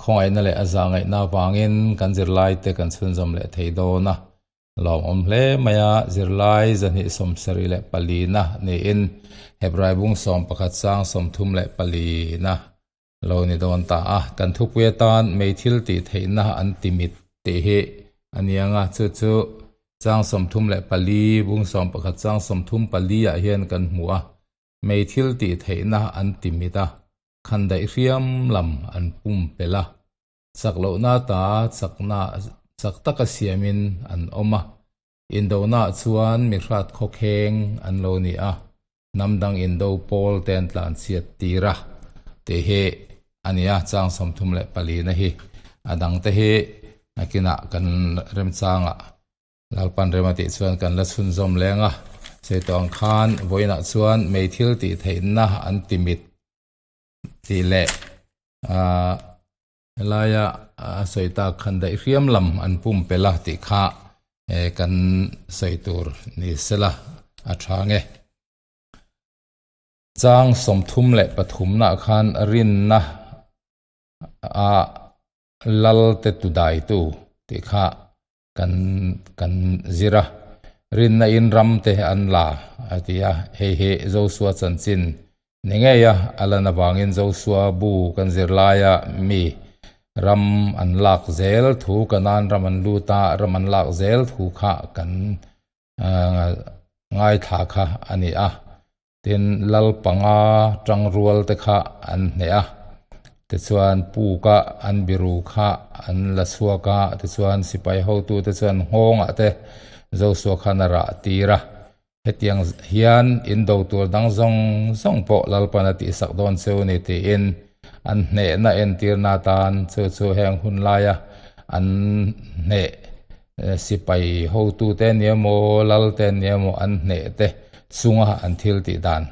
khawngaihna leh a zahngaihna avangin kan zirlaite kan chhunzawm leh thei dawn a. Lawmawm hle mai a, zirlai zahnih sawmsarih leh palina niin Hebrai bung sawm pakhat sang sawmthum leh palina lo ni dawn ta a. Kan thupui atan meithil tih theihna an ti mit tih hi a ni ang a, chu chu chang 34 bung 11 chang 34 ah hian kan hmu a, meithil tih theihna an ti mit a, khandaih hriam lam an pumpelh a, chak lohna ta chakna chak taka siamin an awm a, indona chuan mi hrat khawkheng an lo ni a. Hnam dang indo pawl te an tlanchhiat tir a tih hi a ni a, chang 34 na hi a dang te hi nakinah kan remchangah Lalpan rem a tih chuan kan la chhunzawm leng a, sawi tawh ang khan vawiinah chuan meithil tih theihna an ti mit tih leh ahh helaia a sawi tak khan daihriam lam an pumpelh a tih kha kan sawi tur ni sela a tha nge. Chang 33 nah khan rinna a lal te tu daitu tih kha kan kan zir a, rinna in ram te an la a ti a, hei hi Josua chanchin ni ngei a, a lan avangin Josua bu kan zir laia mi ram an lak zel thu Kanaan ram an lut a, ram an lak zel thu kha kan ngaithla kha a ni a. Tin, lal panga tangrual te kha an hneh a, tichuan puka an biru kha an la chhuak a, tichuan sipai hotute chuan nghawngah te Joshua khan a rah tir a. Hetiang hian in do tur dang zawng zawng pawh Lalpan a tihsak dawn cheu ni tiin an hnehna entirna atan chu chu heng hun laia an hneh sipai hotute nia maw, lalte nia maw an hneh te chunga an thil tih dan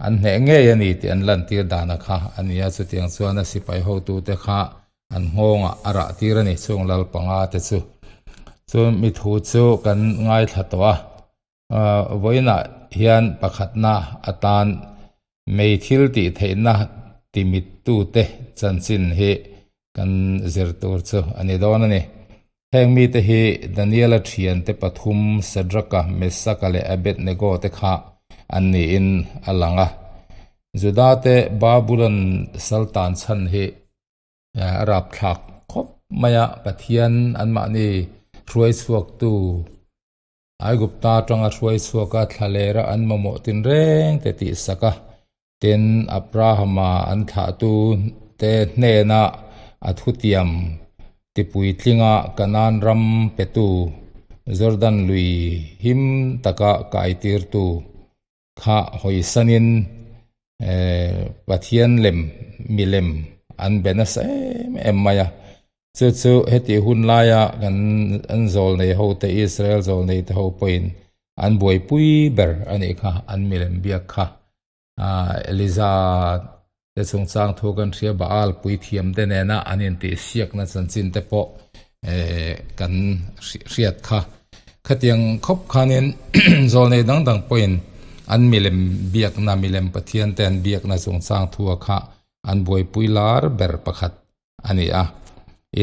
an hneh ngei a ni tih an lantir dana kha a ni a, chutiang chuan a sipai hotute kha an nghawngah a rah tir a ni chung lal panga te chu. Chu mi thu chu kan ngaithla tawh a, vawiinah hian pakhatna atan mei thil tih theihna timittute chanchin hi kan zir tur chu a ni dawn a ni. Heng mite hi Daniela thiante pathum Shadraka, Mesaka leh Abednego te kha an niin a lang a. Juda te Babulon saltan chhan hi a rapthlak khawp mai a, Pathian anmahni hruai chhuaktu Aigupta atanga hruai chhuaka thlalera an mamawh tinreng te tihsak a, Tin, Abrahama an thlahtu te hnena a thutiam tipuitlinga Kanaan ram petu, Jordan lui him taka kaitirtu kha hawisanin Pathian lem milem an be nasa em em mai a. Chu chu heti hun laia kan an zawlnei ho te Israel zawlnei te ho pawhin an buaipui ber a nih kha an milem biak kha. Eliza te chungchang thu kan hria Baal puithiam te nena an intihsiakna chanchin te pawh kan hriat kha. Khatiang khawp khanin zawlnei dang dang pawhin an milem biakna milem Pathian te an biakna chungchang thu a kha an buaipui lar ber pakhat a ni a.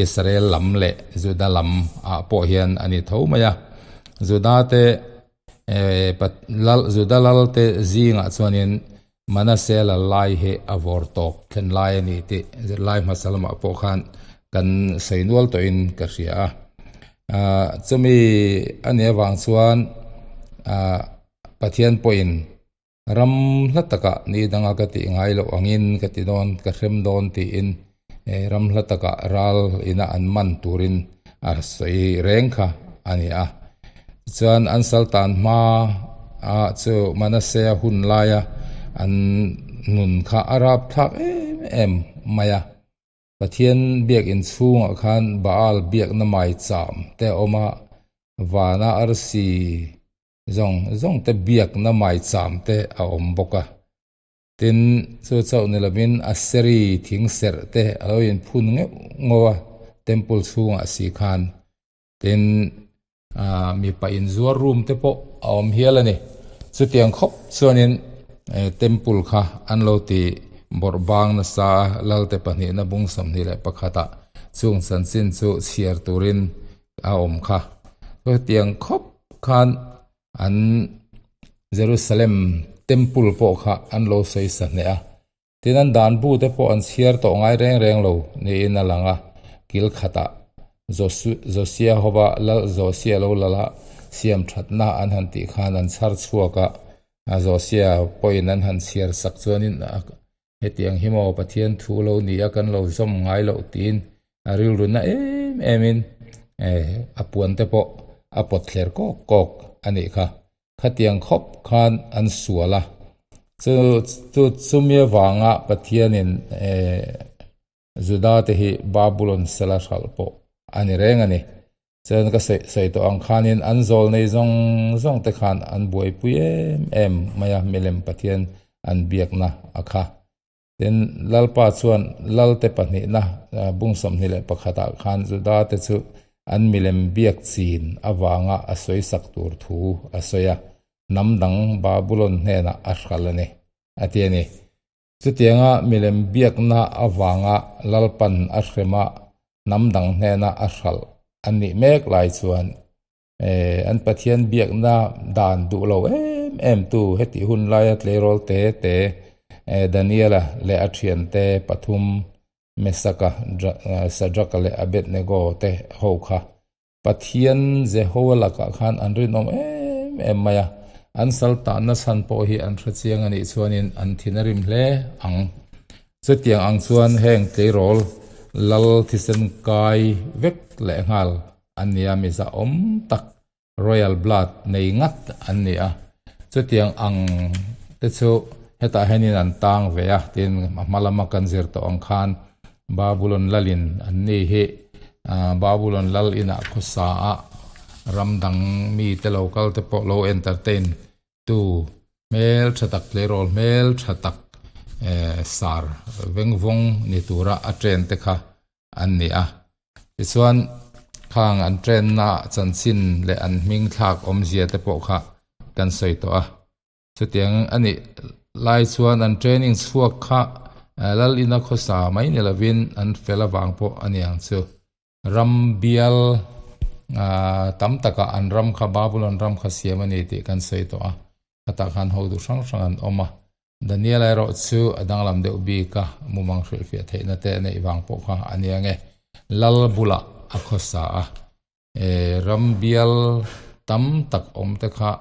Israel lam leh Juda lam ah pawh hian a ni tho mai a. Juda te lal Juda lal te zingah chuanin Manase lal lai hi a vawr tawp thlen lai a ni tih zirlai hmasa lamah pawh khan kan sawi nual tawhin ka hria a. Chumi a nih avang chuan Pathian pawhin Ram hla takah ni danga ka tih ngai loh angin ka ti dawn, ka hrem dawn tiin ram hla takah ral ina an man turin a sawi reng kha a ni a. Tichuan an saltan hma a chu Manasea hun laia an nun kha a rapthlak em em mai a. Pathian biakin chhungah khan Baal biakna maicham te a awm a, vana arsi Zawng zawng te biakna maicham te a awm bawk a. Tin, chu chauh ni lovin Aseri thing serh te a lo inphun ngeuh ngeuh a temple chhungah si khan. Tin, mipa inzuar room te pawh a awm hial a ni. Chutiang khawp chuanin temple kha an lo ti bawrh bang nasa a, Lalte pahnihna bung 21 ah. Chung chanchin chu chhiar turin a awm kha. Chutiang khawp khan an Jerusalem Temple pawh kha an lo sawi sa hneh a. Tin, an dan bu te pawh an chhiar tawh ngai reng reng lo niin a lang a, kil khatah Josia hova Lal Josia lo lala siam thatna an han tih khan an chhar chhuak a, Josia pawhin an han chhiar sak chuanin hetiang hi maw Pathian thu lo ni a kan lo zawm ngai loh tiin a rilru na em emin a puan te pawh a pawt thler kawk kawk a nih kha. Khatiang khawp khan an sual a, chu chu chumi avanga Pathianin Juda te hi Babulon sela hralh pawh a ni reng a ni. Chuan ka sawi sawi tawh ang khanin an zawl nei zawng zawng te khan an buaipui em em mai a, milem Pathian an biakna a kha. Tin, Lalpa chuan Lalte pahnihna bung 21 ah khan Judate chu an milem biak chin avanga a sawisak tur thu a sawi a, hnam dang Babulon hnenah a hral a ni, a ti a ni. Chutianga milem biakna avanga Lalpan a hrema hnam dang hnena a hral a nih mek lai chuan An Pathian biakna dan duh lo em em tu hetih hun laia tleirawl te te Daniela leh a thiante pathum Mesaka, Sadraka leh Abednego te ho kha Pathian Jehoa lakah khan an rinawm em em mai a, an sal tanna chhan pawh hi an hrechiang a nih chuanin an thin a rim hle ang. Chutiang ang chuan heng tleirawl lal thisen kai vek lehnghal an ni a, miza awm tak royal blood nei ngat an ni a, chutiang ang te chu hetah hianin an tang ve a, tin a hma lama kan zir tawh ang khan Babulon lalin an ni hi Babulon lal inah khawsa a ram dang mite lo kal te pawh lo entertain tu hmel tha tak tleirawl hmel tha tak sar vengvawng ni tura a train te kha an ni a. Tichuan, khang an train-na chanchin leh an hming thlak awmzia te pawh kha kan sawi tawh a. Chutiang a nih lai chuan an training chhuak kha Lal ina khawsa mai ni lovin an fel avang pawh a ni ang chu. Ram bial tam takah an ram kha Babulon ram kha siam a ni tih kan sawi tawh a. Khatah khan hotu hrang hrang an awm a, Daniel erawh chu a danglam deuh bik a, mumang hrilhfiah theihna te a neih vang pawh kha a nia nge, Lal bulah a khawsa a, e ram bial tam tak awm te kha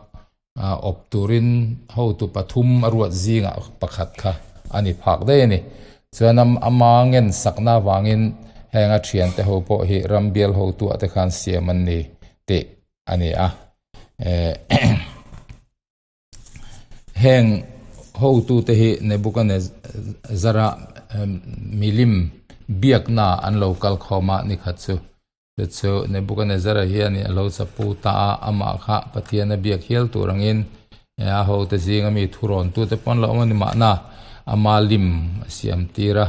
awp turin hotu pathum a ruat zingah pakhat kha a ni phak daih a ni. Chuan ama ngen sakna avangin heng a thiante ho pawh hi ram bial hotuah te khan siam an ni tih a ni a. Heng hotute hi Nebuchadnezzar-a milim biakna an lo kal khawm a ni khat chu. Chu chu Nebuchadnezzar-a hian a lo chapu ta a, amah kha Pathian a biak hial tur angin a hote zinga mi thurawntute pawh an lo awm a ni mahna ama lim a siam tir a.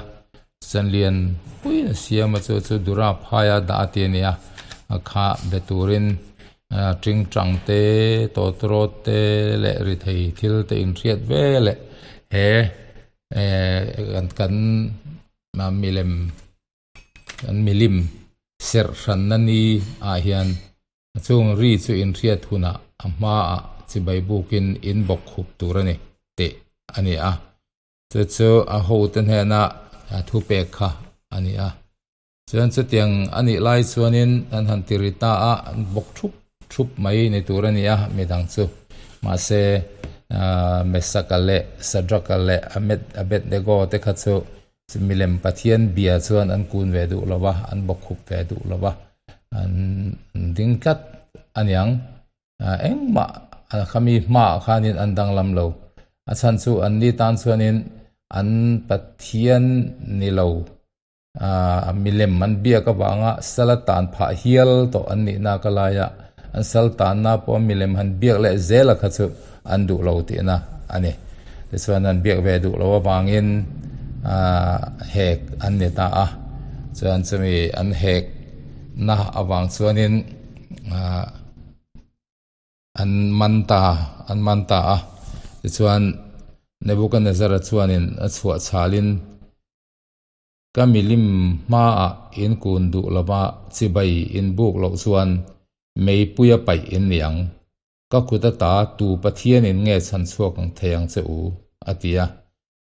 Sanlian puiin a siam a chu chu Dura phaia dah a ti a ni a, a kha be turin tingtang te, tawtawrawt te leh ri thei thil te inhriat ve leh he kan milem kan milim serh hranna ni ah hian a chung ri chu inhriat hunah a hmaah chibai bukin in bawk khup tur a ni tih a ni a. Chu chu a hote hnena thupek kha a ni a. Chuan chutiang a nih lai chuanin an han ti ri ta a, an bawk thup thup mai ni tur a ni a, midang chu. Mahse, Mesaka leh Sadraka leh Abednego te kha chu milem Pathian bia chuan an kun ve duh lo va, an bawk khup ve duh lo va, an ding tlat a niang. Engmah khami hmaah khanin an danglam lo. A chhan chu anni tan chuanin an Pathian ni lo milem an biak avanga sal a tan phah hial tawh an nihna ka laia an sal tanna pawh milem han biak leh zel a kha chu an duh lo tihna a ni. Tichuan an biak ve duh lo avangin hek an ni ta a. Chuan chumi an hekna avang chuanin An man ta, an man ta a. Tichuan, Nebuchadnezzar-a chuanin a chhuah chhalin. Ka milim hmaah in kun duh lova chibai in buk loh chuan meipuia paih in ni ang. Ka kut ata tu Pathianin nge chhan chhuak ang thei ang che u? a ti a.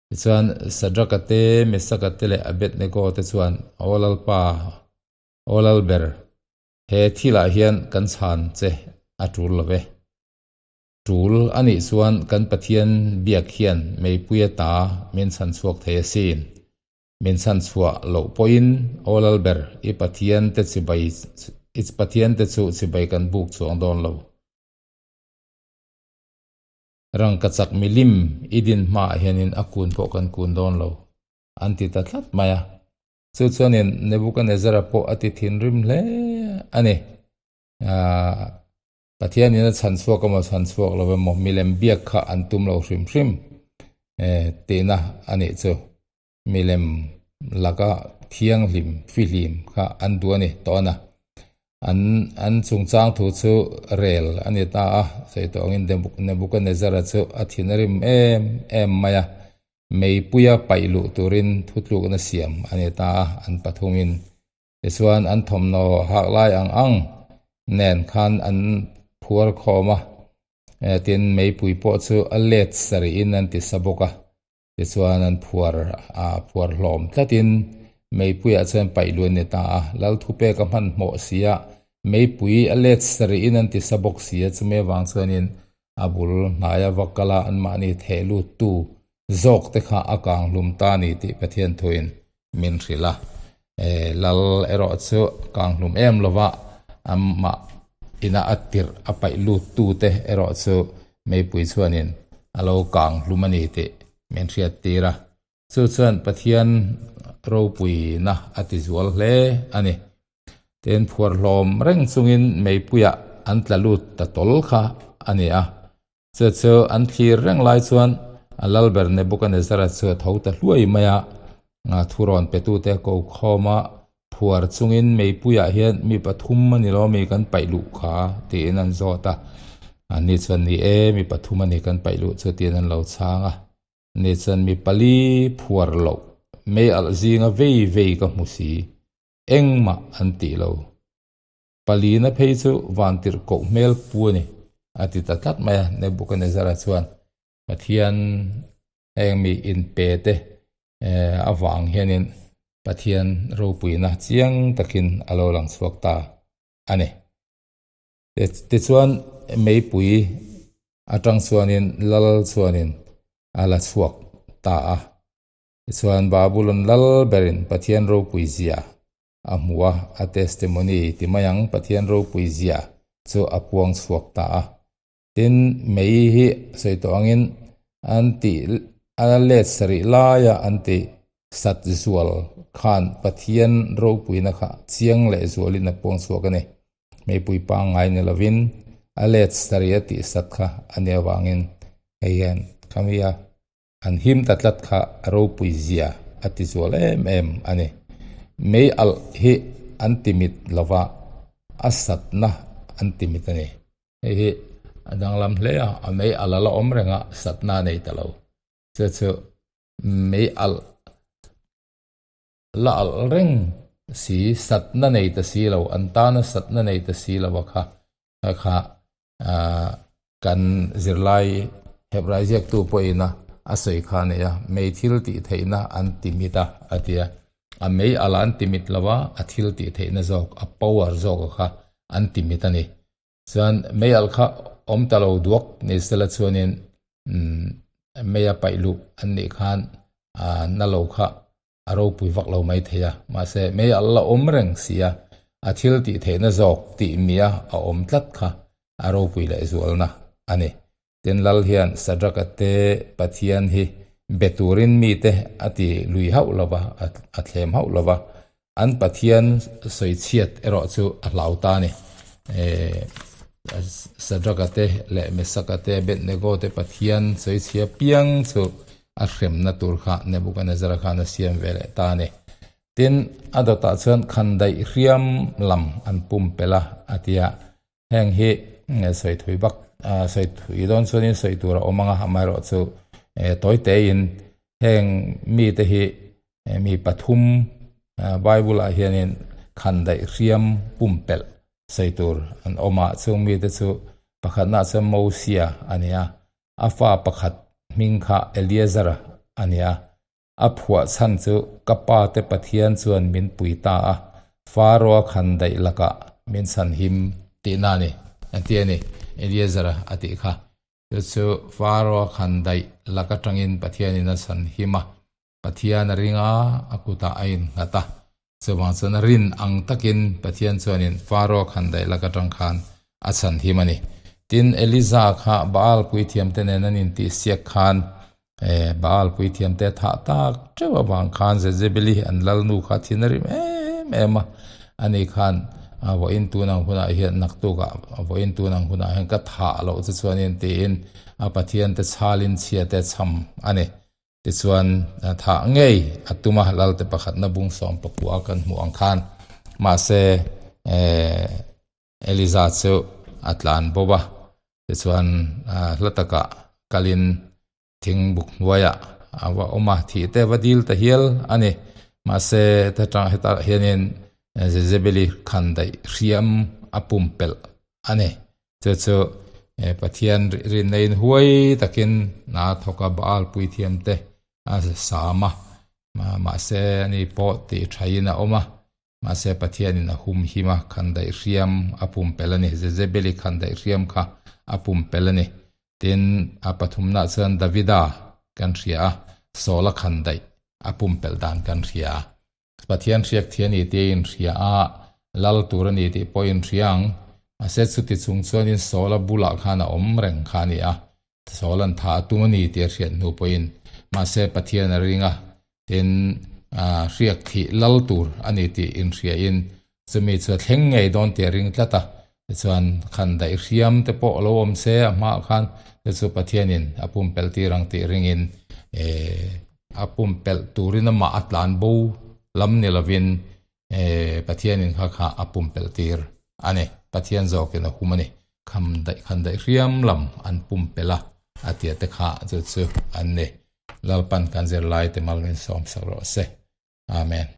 Tichuan, Sadraka te, Mesaka te leh Abednego te chuan, Aw Lalpa, aw Lalber, he thilah hian kan chhan che a tul lo ve. Tul a nih chuan kan Pathian biak hian meipui ata min chhan chhuak thei asin. Min chhan chhuah loh pawhin aw Lalber, i Pathian te chibai i Pathian te chu chibai kan buk chuang dawn lo. Rangkachak milim i din hmaah hianin a kun pawh kan kun dawn lo, an ti ta tlat mai a. Chu chuanin Nebukanezzara pawh a ti thinrim hle a ni. Pathianin a chhan chhuak emaw chhan chhuak lo emaw milem biak kha an tum lo hrim hrim tihna a nih chu. Milem laka thianghlim fihlim kha an duh a ni tawn a. An an chungchang thu chu rel a ni ta a, sawi tawh angin Nebukanezzara chu a thin a rim em em mai a, meipuia paih luh turin thutlukna siam a ni ta a, an pathumin. Tichuan an thawmhnaw hak lai ang ang nen khan an phuar khawm a, tin meipui pawh chu a let sarih in an ti sa bawk a, tichuan an phuar a phuar hlawm tlatin meipuiah chuan paih luh an ni ta a, lal thupek a hmanhmawh si a, meipui a let sarih in an ti sa bawk si a, chumi avang chuanin a bul hnaia va kala anmahni theh luttu zawk te kha a kang hlum ta a ni tih Pathian thuin min hrilh a. Lal erawh chu kang hlum em lova amah ina a tirh a paih luttu te erawh chu meipui chuanin a lo kang hlum a ni tih min hriat tir a. Chu chuan Pathian ropuina a ti zual hle a ni. Tin phuar hlawm reng chungin meipuiah an tla lut ta tawl kha a ni a. Chu chu an thlir reng lai chuan a lalber Nebukanezzara chu a tho ta hluai mai a, thurawn petute ko khawma phuar chungin meipuiah hian mi pathum a ni lo mi kan paih luh kha tiin an zawt a. Ani chuan ni e, mi pathum a ni kan paih luh chu tiin an lo chhang a. Ni chuan mi pali phuar loh mei alh zinga vei vei ka hmu si, engmah an tih lo. Palina phei chu vantirh koh hmel pu a ni, a ti ta tlat mai a. Nebukanezzara chuan Pathian heng mi inpe te avang hianin Pathian ropuina chiang takin a lo lang chhuak ta a ni. Tichuan meipui atang chuanin lal chuanin a la chhuak ta a. Tichuan Babulon lal berin Pathian ropui zia a hmu a, a testimony ti mai ang, Pathian ropui zia chu a puang chhuak ta a. Tin, mei hi sawi tawh angin an tih a let sarih laia an tih sat zual khan Pathian ropuina kha chiang leh zualin a puang chhuak a ni. Meipui pangngai ni lovin a let sarih a tih sat kha a nih avangin hei hian khami a An him ta tlat kha a ropui zia a ti zual em em a ni. Mei alh hi an ti mit lova, a satna an ti mit a ni. Hei hi a danglam hle a, a mei alh a la awm reng a, satna a nei ta lo. Chu chu mei alh la alh reng si, satna nei ta si lo, an tana satna nei ta si lo a kha, kha kha Kan zirlai Hebrai ziaktu pawhin a a sawi kha a nei a, mei thil tih theihna an ti mit a, a ti a. A mei ala an ti mit lo a, a thil tih theihna zawk, a power zawk a kha an ti mit a ni. Chuan mei alh kha awm ta lo duak ni sela chuanin mei a paih luh an nih khan na lo kha a ropui vak lo mai thei a, mahse mei a la awm reng si a, a thil tih theihna zawk tih mia a awm tlat kha a ropui leh zualna a ni. Tin Lal hian Sadraka te Pathian hi be turin mite a ti lui hauh lo va, a thlem hauh lo va, an Pathian sawichhiat erawh chu a hlau ta a ni. Sadraka te leh Mesaka te Abednego te Pathian sawichhia piang chu a hremna tur kha Nebukanezzara khan a siam ve leh ta a ni. Tin, a dawtah chuan khandaih hriam lam an pumpelh a, a ti a. Heng hi sawi thui bak, sawi thui dawn chuanin sawi tur a awm ang a, amaherawhchu tawi tein heng mite hi. Mi pathum Bible ah hianin khandaih hriam pumpelh sawi tur an awm a, chung mite chu pakhatna chuan Mosia a ni a, a fa pakhat hming kha Eleazar a ni a, a phuah chhan chu ka pa te Pathian chuan min pui ta a, Pharaoh-a khandaih lakah min chhanhim tihna a ni, a ti a ni, Eleazar a tih kha. Chu chu Pharaoh-a khandaih lak atangin Pathianin a chhanhim a, Pathian a ring a, a kutah a innghat a. Chuvang chuan a rin ang takin Pathian chuanin Pharaoh khandaih lak atang khan a chhanhim a ni. Tin, Eliza kha Baal puithiamte nen an intihsiak khan Baal puithiamte a thah tak teuh avang khan Jezebeli an lalnu kha thin a rim em em a. Ani khan vawiin tun ang hunah hian naktukah vawiin tun ang hunah hian ka thah loh chu chuanin tiin a Pathiante chhalin chhiate a chham a ni. Tichuan, thah ngei a tum a, Lalte pakhatna bung sawm pakua kan hmuh ang khan. Mahse, Eliza chu a tlan bo a, tichuan hla takah kalin thing buk hnuaiah a va awm a, thih te va dil ta hial a ni. Mahse, hetah hianin Jezebeli khan daih hriam a pumpelh a ni. Chu chu Pathian rinna in huai takin a thawk a, Baal puithiam te a sam a, mahse ani pawh tih thain a awm a, mahse Pathianin a humhim a, khandaih hriam a pumpelh a ni, Jezebeli khandaih hriam kha a pumpelh a ni. Tin, a pathumnaah chuan Davida kan hria a, Saula khandaih a pumpelh dan kan hria a. Pathian hriak thi a ni tih a inhria a, lal tur a ni tih pawh a inhria ang. Mahse chuti chung chuanin Saula bulah khan a awm reng kha a ni a, Saula'n tha a tum a ni tih a hriat hnu pawhin. Mahse Pathian a ring a, tin hriak thih lal tur a ni tih inhriain chumi chu a thleng ngei dawn tih a ring tlat a. Tichuan khan daih hriam te pawh lo awm se a hmaah khan te chu Pathianin a pumpelh tir ang tih ringin a pumpelh turin amah a tlan bo lam ni lovin Pathianin kha kha a pumpelh tir a ni. Pathian zawkin a hum a ni. Kham daih khan daih hriam lam an pumpelh a, a tia te kha chu chu an ni. Lalpan kan zirlai te mal min sawm sak rawh se. Amen.